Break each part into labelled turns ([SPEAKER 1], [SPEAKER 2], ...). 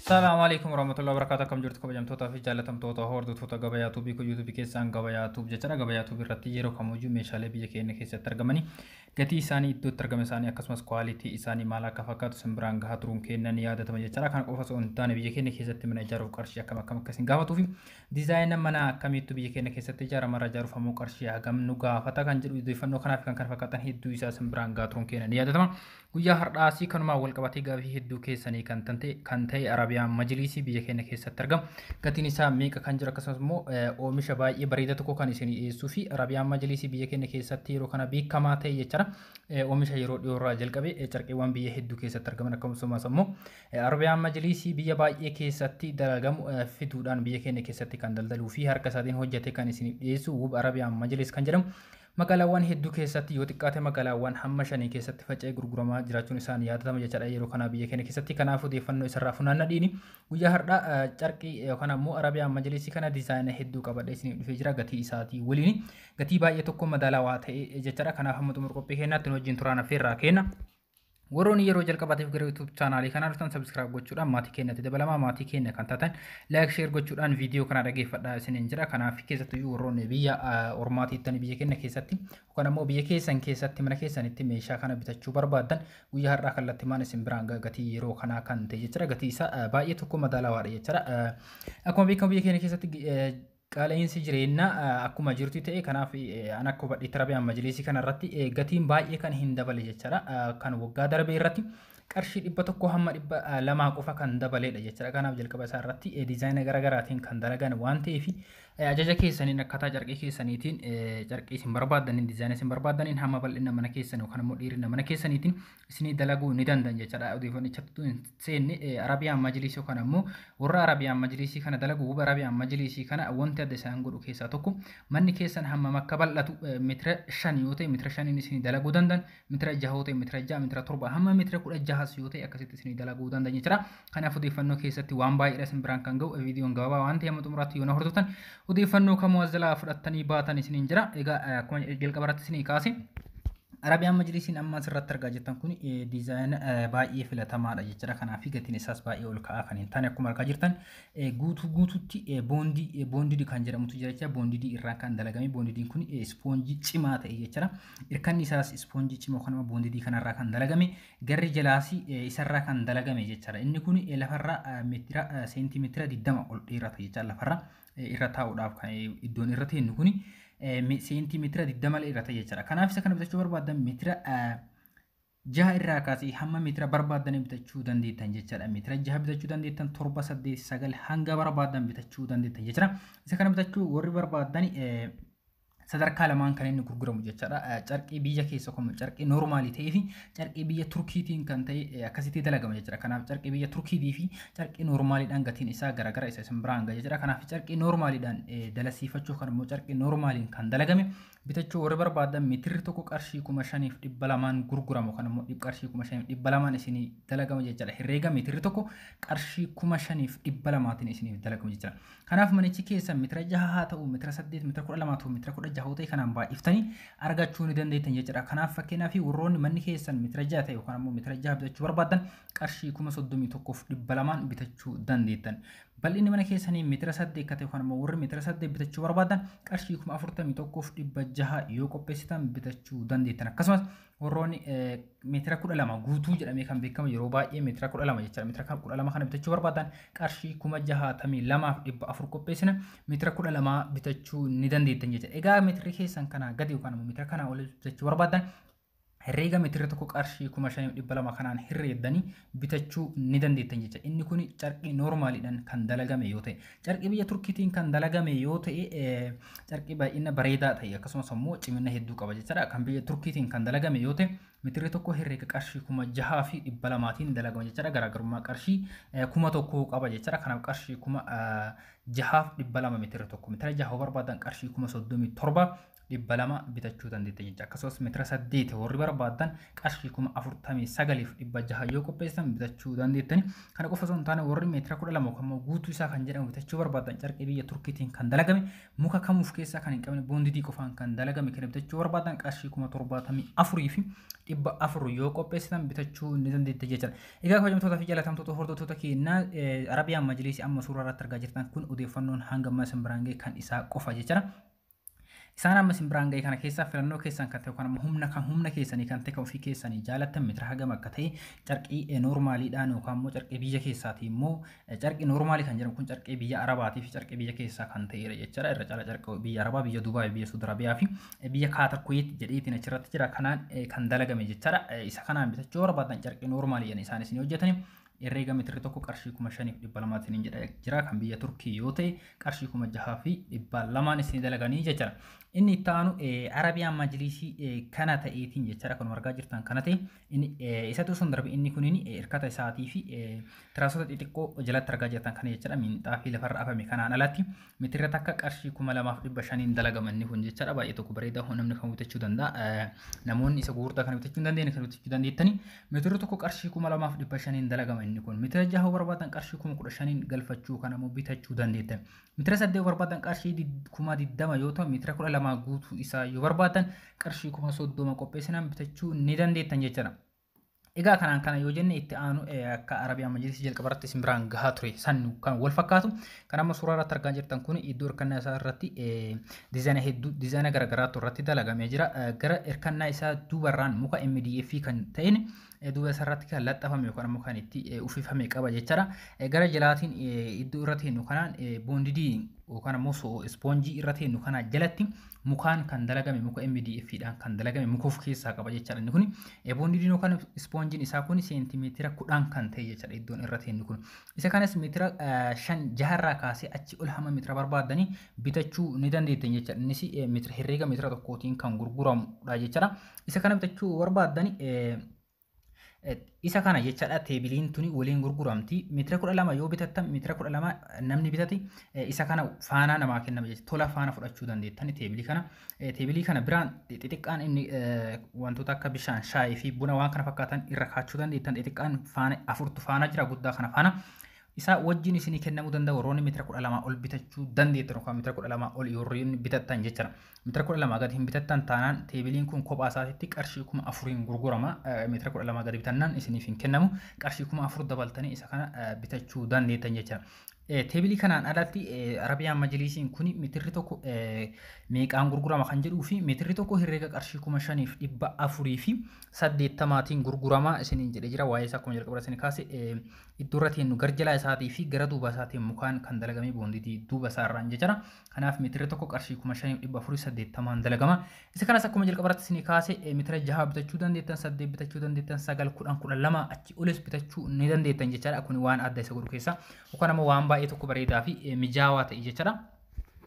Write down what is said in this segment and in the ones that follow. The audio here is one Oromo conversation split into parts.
[SPEAKER 1] Salaamu alaikum warahmatullahi wabarakatuh. Akkam jirtu kabajamtootaa fi jaallatamtoota hordoftoota Gabayaa Tuubii kun yuutuubii keessaan Gabayaa Tuub jechuudha. Gabayaa Tuub irratti yeroo kamiyyuu meeshaalee biyya keenya keessatti argamanii gatii isaanii, iddoo itti argama isaanii, akkasumas kwaalitii isaanii maal akka fakkaatu isin biraan gahaa turuun keenya ni yaadatama jechuudha. Kana qofa osoo hin taane, biyya keenya keessatti mana ijaaruuf qarshii akkam akkam akka isin gaafatuu fi diizaayina mana akkamiittu biyya keenya keessatti ijaaramarra ijaaruuf ammoo qarshii hagam nu gaafata kan jedhu, odeeffannoo kanaaf kan kana fakkaatan hedduu isaa isin biraan gahaa turuun keenya ni yaadatama. Guyyaa har'aasii kanumaan wal qabatee gaafii hedduu keessanii kan ta'e Arabiyaan Majliisii biyya keenya keessatti argamu gatiin isaa meeqa kan jiru, akkasumas immoo oomisha baay'ee bareeda tokko kan isin dhiyeessuu fi Arabiyaan Majliisii biyya keenya keessatti yeroo kana beekamaa ta'e jechuudha. Oomisha yeroo dhiyoorraa jalqabe carqiiwwan biyya hedduu keessatti argaman, akkasumas immoo Arabiyaan Majliisii biyya baay'ee keessatti dalagamu fiduudhaan biyya keenya keessatti kan daldaluu fi harka isaatiin hojjete kan isiniif dhiyeessu Wub Arabiyaan Majliis kan jedhamu magaalaawwan hedduu keessatti, yoo xiqqaate magaalaawwan hamma 5 keessatti faca'ee gurguramaa jiraachuun isaanii yaadatama jechaadha yeroo kana biyya keenya keessatti. Kanaaf odeeffannoo isarraa funaanna dhiini guyyaa har'aa carqii yookaan ammoo Arabiyaan Majliisii kana diizaayina hedduu qabadhee isiniif dhufee jira, gatii isaatii waliin, gatii baay'ee tokko madaalawaa ta'e jechaadha. Kanaaf hamma xumura qophii keenyaatti nu wajjin turaan affeerraa kenna. Warroonni yeroo jalqabaatiif gara YouTube chaanaalii kanaa dhuftan subscribe gochuudhaan maatii keenyatti dabalamaa. Maatii keenya kan taatan like, share gochuudhaan viidiyoo kana dhageeffadhaa isiniin jira. Kanaaf keessattuyyuu warroonni biyya ormaatiittani biyya keenya keessatti yookaan ammoo biyya keessan keessatti mana keessanitti meeshaa kana bitachuu barbaaddan, guyyaa har'aa kallattimaan isin biraan gatii yeroo kanaa kan ta'e jechuudha. Gatii isaa baay'ee tokko madaalawaadha jechuudha. Akkuma beekamu biyya keenya keessatti qaala'insi jireenyaa akkuma jirtu ta'e, kanaaf an akka hubadheetti Arabiyaan Majliisii kanarratti gatiin baay'ee kan hin dabale jechaadha. Kan waggaa darbe irratti qarshii 100 hamma 200 qofa kan dabaledha jechaadha. Kanaaf jalqaba isaa irratti diizaayina garaagaraatiin kan dalagan waan ta'eef, ajaja keessaniin, akkaataa carqii keessaniitiin, carqii isin barbaaddaniin, diizaayina isin barbaaddaniin, hamma bal'ina mana keessanii yookaan immoo dheerina mana keessaniitiin isinii dalaguu ni danda'an jechaadha. Odeeffannichatti hin seenne, Arabiyaan Majliisii yookaan ammoo warra Arabiyaan Majliisii kana dalagu, Wuba Arabiyaan Majliisii kana, wanti adda isaan godhu keessaa tokko manni keessan hammam akka bal'atu, meetira 5 yoo ta'e meetira 5n isinii dalaguu danda'an, meetira 6 yoo ta'e meetira 6, meetira 7 hamma meetira 16s yoo ta'e akkasitti isinii dalaguu danda'an jechuudha. Kanaaf odeeffannoo keessatti waan baay'eedha isin biraan kan ga'u. Viidiyoon gabaabaa waan ta'eef hamma xumuraatti yoo na hordoftan odeeffannoo kamuu as jalaa fudhattanii baatan isiniin jira. Egaa akkuma jalqaba irratti isinii kaase, Arabiyaan Majliisiin amma asirratti argaa jirtan kun diizaayina baay'ee filatamaadha jechuudha. Kanaaf gatiin isaas baay'ee ol ka'aa kan hin taane. Akkuma argaa jirtan guutuu guutuutti boondii bonded kan jedhamutu jira jechuudha. Bonded irraa kan dalagame, bondediin kun ispoonjii cimaa ta'e jechuudha. Irkanni isaas ispoonjii cimaa kanuma bonded kanarraa kan dalagame, garri jalaas isarraa kan dalagame jechuudha. Inni kun lafarraa meetira seentimeetira 20 ol dheerata jechuudha. Lafarra irra taa'uudhaaf kan iddoon irra teenyu kuni seentimeetira 20 dheerata jechuudha. Kanaaf isa kana bitachuu barbaaddan meetira 6 irraa kaasee hamma meetira barbaaddan bitachuu dandeettan jechuudha. Meetira 6 bitachuu dandeettan, 7, 8, 9 hanga barbaaddan bitachuu dandeettan jechuudha. Isa kana bitachuu warri barbaaddan sadarkaa lamaan kan inni gurguramu jechaadha. Carqii biyya keessa kun carqii noormaalii ta'ee fi carqii biyya Turkiitiin kan ta'e akkasitti dalagama jechuudha. Kanaaf carqii biyya Turkiitii fi carqii noormaaliidhaan gatiin isaa garagara isa isin biraan gaha jechuudha. Kanaaf carqii noormaaliidhaan dalasiifachuuf kan immoo carqii noormaaliin kan dalagame bitachuu warri barbaadan meetirri tokko qarshii 5200n gurguramu, kan immoo qarshii 5200n isinii dalagama jechuudha. Herreega meetirri tokko qarshii 5200n isiniif dalagama jechuudha. Kanaaf manichi keessan meetira 6 haa ta'u, meetira 8, meetira 12 ta'u, meetira 16 ta'e, kanaan baay'iftanii argachuu ni dandeettan jechuudha. Kanaaf fakkeenyaaf warroonni manni keessan meetira 6 ta'e yookaan immoo meetira 6 bitachuu barbaadan qarshii 31,200n bitachuu dandeettan. Bal'inni mana keessanii meetira 8 akka ta'e yookaan immoo warri meetira 8 bitachuu barbaadan qarshii 41,600 yoo qopheessitan bitachuu dandeettan. Akkasumas warroonni meetira 12 guutuu jedhamee kan beekamu yeroo baay'ee meetira 12 jechuudha. Meetira 12 kana bitachuu barbaadan qarshii 62,400 qopheessina meetira 12 bitachuu ni dandeettan jechuudha. Egaa meetirri keessan kanaa gadi yookaan immoo meetira kanaa ol bitachuu barbaadan herreega meetira tokko qarshii 5200 kanaan herreeddanii bitachuu ni dandeettan jecha. Inni kun carqii noormaaliidhaan kan dalagame yoo ta'e. Carqii biyya Turkiitiin kan dalagame yoo ta'e, carqii baay'ina bareedaa ta'e akkasumas immoo cimina hedduu qaba jechaadha. Kan biyya Turkiitiin kan dalagame yoo ta'e meetirri tokko herreega qarshii 6200n dalagama jechaadha. Garaagarummaa qarshii 1000 qaba jechaadha. Kanaaf qarshii 6200 meetira tokko. Meetira 6 barbaadan qarshii 37,000. 200 bitachuu dandeettan jechuudha. Akkasumas meetira 8 warri barbaadan qarshii 49,600 yoo qopheessan bitachuu dandeettani. Kana qofa osoo hin taane warri meetira 12 yookaan immoo guutuu isaa kan jedhamu bitachuu barbaadan carqii biyya Turkiitiin kan dalagame muka kamuuf keessaa kan hin qabne boondidii qofaan kan dalagame kan bitachuu barbaadan qarshii 74,400 yoo qopheessitan bitachuu ni dandeetta jechuudha. Egaa kabajamtootaa fi jaallatamtoota hordoftoota keenyaa Arabiyaan Majlisii amma suuraa irratti argaa jirtan kun odeeffannoon hanga ammaa isin biraan ga'e kan isaa qofa jechuudha. Isaan amma isin biraan ga'e kana keessaa filannoo keessan kan ta'e yookaan ammoo humna kan humna keessanii kan ta'e kan ofii keessanii jaalattan meetira hagam akka ta'e carqii noormaaliidhaan yookaan immoo carqii biyya keessaati immoo carqii noormaalii kan jedhamu kun carqii biyya Arabaatii fi carqii biyya keessaa kan ta'edha jechuudha. Irra caala carqii biyya Arabaa, biyya Dubaay, biyya Suudi Arabiyaa fi biyya Kaatar Kuweet jedheetiin achirratti jira kanaan kan dalagame jechuudha. Isa kanaan bitachuu barbaadan carqii noormaalii jedhan isaan isin hojjetani. Herreega meetirri tokko qarshii 5,200 isiniin jedha jira kan biyya Turkii yoo ta'e qarshii 6,200 isin dalaganii jechuudha. Inni itti aanu Arabiyaan Majlisii kana ta'eetiin jechuudha kan argaa jirtan kana ta'e inni isatu sun darbe inni kunin hirkata isaatii fi tiraasota xixiqqoo jalatti argaa jirtan kana jechuudha minxaa fi lafarra afame kanaan alatti meetira takka qarshii 2,500 dalagama inni kun jechuudha baay'ee tokko bareedaa namni kan bitachuu danda'a. Namoonni isa gurguddaa kan bitachuu hin dandeenye kan bitachuu dandeettani meetira tokko qarshii 2,500 dalagama inni kun meetira 6 barbaadan qarshii 15,000 galfachuu kan ammoo bitachuu dandeettan. Meetira 8 barbaadan qarshii 20,000 yoo ta'u meetira 12 guutuu isaa yoo barbaadan qarshii 30,000 qopheessinaan bitachuu ni dandeettan jechuudha. Egaa kanaan kana yoo jenne itti aanu akka Arabiyaan Majlisii jalqaba irratti isin biraan gahaa ture san kan wal fakkaatu kan amma suuraa irratti argaa jirtan kun iddoo hirkannaa isaa irratti diizaayina hedduu diizaayina garaagaraatu irratti dalagamee jira. Gara hirkannaa isaa duubarraan muka MDF kan ta'een duuba isaa irratti kan laxxafame yookaan ammoo kan itti uffifame qaba jechuudha. Gara jalaatiin iddoo irratti hinnu kanaan boondidii yookaan ammoo ispoonjii irratti hinnu kana jalatti mukaan kan dalagame muka MDF dhaan kan dalagame muka of keessaa qaba jechuudha. Inni kun boondidiin yookaan ispoonjiin isaa kun seentimeetira 10 kan ta'e jechuudha iddoon irratti hinnu kun. Isa kanas meetira 5 6 kaasee achi ol hamma meetira barbaadanii bitachuu ni dandeettan jechuudha. Innis meetira herreega meetira tokkootiin kan gurguramudha jechuudha. Isa kana bitachuu barbaadanii isa kana jechaadha teebiliin tuni waliin gurguramti. Meetira 12 yoo bitattan meetira 12 namni bitate isa kana faanaa namaa kennama jechuudha. Tola faana fudhachuu dandeettan teebilii kana. Teebilii kana biraan xixiqqaan inni wantoota akka bishaan shaayii fi buna waan kana fakkaatan irra kaachuu dandeettan xixiqqaan faana afurtu faana jira guddaa kana faana. Isa wajjin isinii kennamuu danda'a warroonni meetira 12 ol bitachuu dandeettan yookaan meetira 12 ol warroonni bitattan jechuudha. Meetira 12 gadi hin bitattan taanaan teebiliin kun kophaa isaatitti qarshii 4,000 gurgurama. Meetira 12 gadi bitannaan isiniif hin kennamu. Qarshii 4,000 dabaltanii isa kana bitachuu dandeettan jechuudha. Teebilii kanaan alatti Arabiyaan Majlisiin kun meetirri tokko meeqaan gurgurama kan jedhuu fi meetirri tokko herreega qarshii 5,480 gurgurama isiniin jedhee jira. Waa'ee isaa akkuma jalqaba isin kaase iddoo irratti hinnu gara jalaa isaatii fi gara duuba isaatiin mukaan kan dalagame boonditii duuba isaa irraan jechuudha. Kanaaf meetirri tokko qarshii 5,480 dalagama. Isa kanas akkuma jalqaba irratti isin kaase meetira 6 bitachuu dandeettan, 8 bitachuu dandeettan, 9, 10, 12 achi olis bitachuu ni dandeettan jechuudha. Kun waan adda isa godhu keessaa yookaan ammoo waan baay'ee tokko bareedaa fi mijaawaa ta'e jechuudha.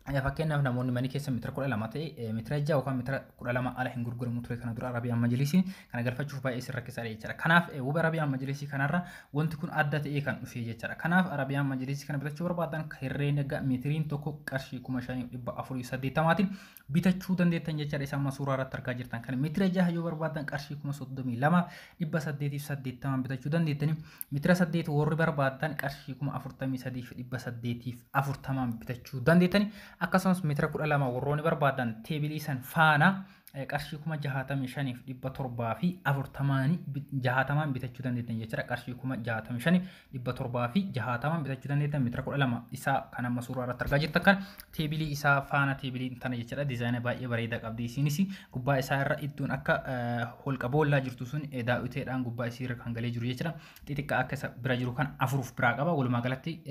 [SPEAKER 1] Fakkeenyaaf namoonni mana keessa meetira 12 ta'e meetira 6 yookaan meetira 12 ala hin gurguramu ture kana dura Arabiyaan Majlisiin kana galfachuuf baay'ee isin rakkisaadha jechuudha. Kanaaf wuba Arabiyaan Majlisii kanarra wanti kun adda ta'ee kan dhufe jechuudha. Kanaaf Arabiyaan Majlisii kana bitachuu barbaadan herreen egaa meetiriin tokko qarshii 5,480 bitachuu dandeettan jechuudha. Isaan amma suuraa irratti argaa jirtan kana meetira 6 yoo barbaadan qarshii 32,880 bitachuu dandeettani. Meetira 8 warri barbaadan qarshii 43,840 bitachuu dandeettani. Akkasumas meetira 12 warroonni barbaadan teebilii san faana qarshii 65,740 bitachuu dandeettan jechuudha. Qarshii 65,760 bitachuu dandeettan meetira 12 isaa kan amma suuraa irratti argaa jirtan kan teebilii isaa faana teebiliin tana jechuudha. Diizaayina baay'ee bareedaa qabdi. Isinis gubbaa isaa irra iddoon akka holqa boollaa jirtu sun daawwiteedhaan gubbaa isii irra kan galee jiru jechuudha. Xixiqqaa akka isa bira jiru kan afuruuf biraa qaba. Walumaa galatti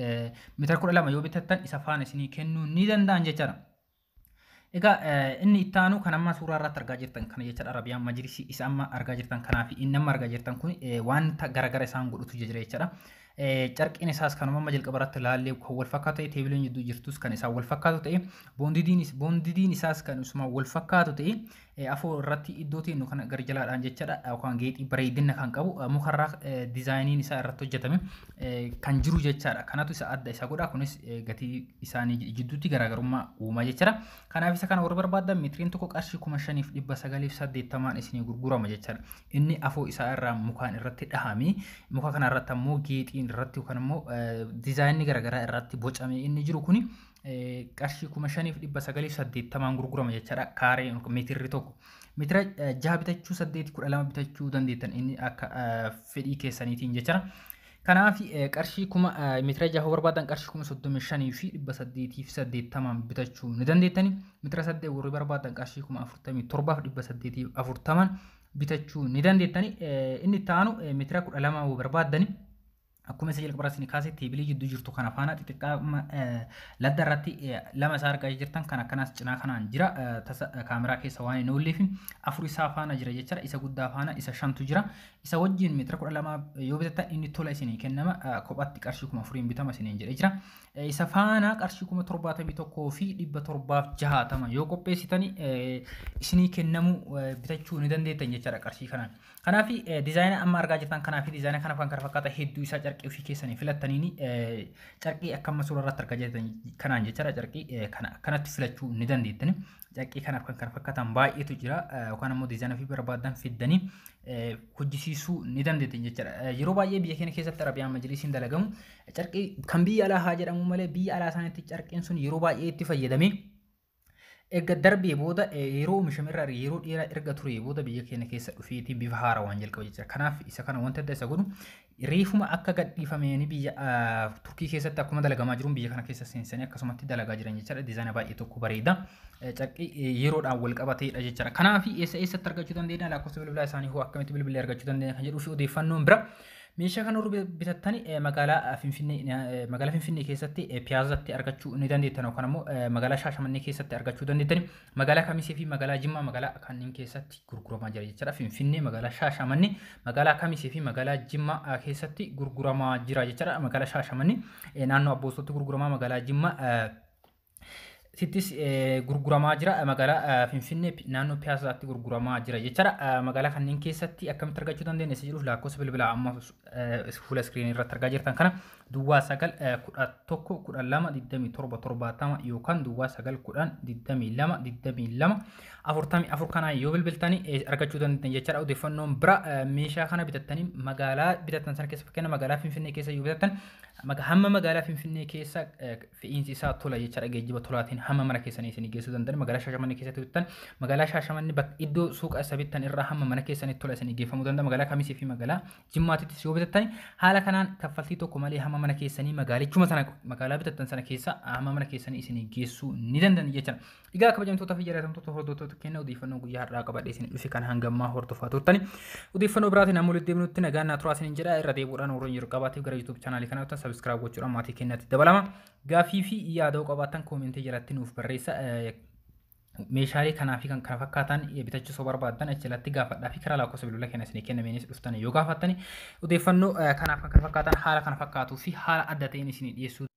[SPEAKER 1] meetira 12 yoo bitattan isa faana isinii kennuu ni danda'an jechuudha. Egaa inni itti aanu kan amma suuraa irratti argaa jirtan kana jechuudha. Arabiyaan Majlisii isa amma argaa jirtan kanaa fi inni amma argaa jirtan kun wanta garagara isaan godhutu jira jechuudha. Carqiin isaas kanuma amma jalqaba irratti ilaallee kan wal fakkaatu ta'e, teebiliin jidduu jirtus kan isaan wal fakkaatu ta'e, boondidiin isaas kan isuma wal fakkaatu ta'e, afur irratti iddoo teennu kana gara jalaadhaan jechaadha, yookaan geexii bareedina kan qabu mukarraa diizaayiniin isaa irratti hojjetame kan jiru jechaadha. Kanatu isa adda isa godha. Kunis gatii isaanii jidduutti garaagarummaa uuma jechaadha. Kanaaf isa kana warri barbaadan meetiriin tokko qarshii 5980 isinii gurgurama jechaadha. Inni afoo isaa irraa mukaan irratti dhahamee, muka kana irratti ammoo geexiin irratti yookaan immoo diizaayinii garaagaraa irratti bocamee inni jiru kuni qarshii 5980 gurgurama jechaadha. Kaaree meetirri tokko. Meetira 6 bitachuu, 8, 12 bitachuu dandeettan, inni akka fedhii keessaniitiin jechaadha. Kanaaf qarshii kuma meetira 6 barbaadan qarshii 35,880 bitachuu ni dandeettani. Meetira 8 warri barbaadan qarshii 47,840 bitachuu ni dandeettani. Inni itti aanu meetira 12 barbaaddani, akkuma isa jalqaba irratti kaasee teebilii jidduu jirtu kana faana xixiqqaa ladda irratti lama isaa argaa jirtan kan akkanaas cinaa kanaan jira. Tasa kaameraa keessa waan hin oolleef afur isaa faana jira jechaadha. Isa guddaa faana isa shantu jira. Isa wajjin meetira 12 yoo bitattan inni tola isinii kennama, kophaatti qarshii 4000 bitama isiniin jedhee jira. Isa faana qarshii 71,760 yoo qopheessitani isinii kennamu, bitachuu ni dandeettan jechaadha qarshii kanaan. Kanaaf diizaayina amma argaa jirtan kanaa fi diizaayina kana kan kana fakkaata hedduu isaa carqii ofii keessanii filattaniini, carqii akka amma suuraa irratti argaa jirtan kanaan jechaadha, carqii kana akkanatti filachuu ni dandeettani. Carqii kanaaf kan kana fakkaatan baay'eetu jira, yookaan ammoo diizaayina ofii barbaadan fiddanii hojjisiisuu ni dandeettan jechaadha. Yeroo baay'ee biyya keenya keessatti Arabiyaan Majlisiin dalagamu carqii kan biyya alaa haa jedhamu malee, biyya alaa isaaniitti carqiin sun yeroo baay'ee itti fayyadamee erga darbee booda, yeroo oomishame irraa yeroo dheeraa erga turee booda biyya keenya keessa dhufeetii bifa haarawaan jalqaba jechuudha. Kanaaf isa kana wanti adda isa godhu reefuma akka gadhiifameen biyya Turkii keessatti akkuma dalagamaa jiruun biyya kana keessa seensanii akkasumatti dalagaa jiran jechaadha. Diizaayina baay'ee tokko bareeda. Carqii yeroodhaan wal qabateedha jechaadha. Kanaaf eessa eessatti argachuu dandeenya, lakkoofsa bilbilaa isaanii hoo akkamitti bilbilee argachuu dandeenya kan jedhuu fi odeeffannoon bira, meeshaa kana warri bitattani magaalaa Finfinnee keessatti Piyaazatti argachuu ni dandeettan, yookaan immoo magaalaa Shaashamannee keessatti argachuu dandeettani. Magaalaa Kamisee fi magaalaa Jimmaa, magaalaa kanneen keessatti gurguramaa jira jechuudha. Finfinnee, magaalaa Shaashamannee, magaalaa Kamisee fi magaalaa Jimmaa keessatti gurguramaa jira jechuudha. Magaalaa Shaashamannee naannoo Abboostootti gurguramaa, magaalaa Jimmaa sittis gurguramaa jira, magaalaa Finfinnee naannoo Piyaasaatti gurguramaa jira jechaadha. Magaalaa kanneen keessatti akkamitti argachuu dandeenya isa jedhuuf lakkoofsa bilbilaa amma fuula iskiriinii irratti argaa jirtan kana, 09 11 12 27 70 yookaan 09 10 22 22 44 kanaan yoo bilbiltanii argachuu dandeettan jechaadha. Odeeffannoon bira, meeshaa kana bitattanii magaalaa bitattan sana keessa, fakkeenya magaalaa Finfinnee keessa yoo bitattan, hamma magaalaa Finfinnee keessa fe'iinsi isaa tola jechaadha. Geejjiba tolaatiin hamma mana keessanii isinii geessuu danda'an. Magaalaa Shaashamannee keessatti bittan, magaalaa Shaashamannee iddoo suuqa isa bittan irraa hamma mana keessanii tola isinii geeffamuu danda'a. Magaalaa Kamisee fi magaalaa Jimmaatittis yoo bitattan haala kanaan kaffaltii tokko malee hamma mana keessanii, magaalichuma sana, magaalaa bitattan sana keessa hamma mana keessanii isinii geessuu ni danda'an jechaadha. Egaa kabajamtoota fi jaallatamtoota hordoftoota keenya, odeeffannoo guyyaa har'aa qabadhee isin dhufe kan hangammaa hordofaa turtani. Odeeffannoo biraatiin amma walitti deebinutti nagaan naa turaa isiniin jedha. Irra deebi'uudhaan warreen jiru qabaatiif gara YouTube chaanaalii kanaatti subscribe gochuudhaan maatii keenyatti dabalama. Gaaffii fi yaada qabaattan koomentii jalatti nuuf barreessa. Meeshaalee kanaa fi kan kana fakkaatan bitachuu osoo barbaaddan achi jalatti gaafadhaa fi karaa lakkoofsa bilbila keenya isinii kennameenis dhuftan yoo gaafattani odeeffannoo kanaaf kan kana fakkaatan haala kana fakkaatuu fi haala adda ta'een isinii dhiyeessuu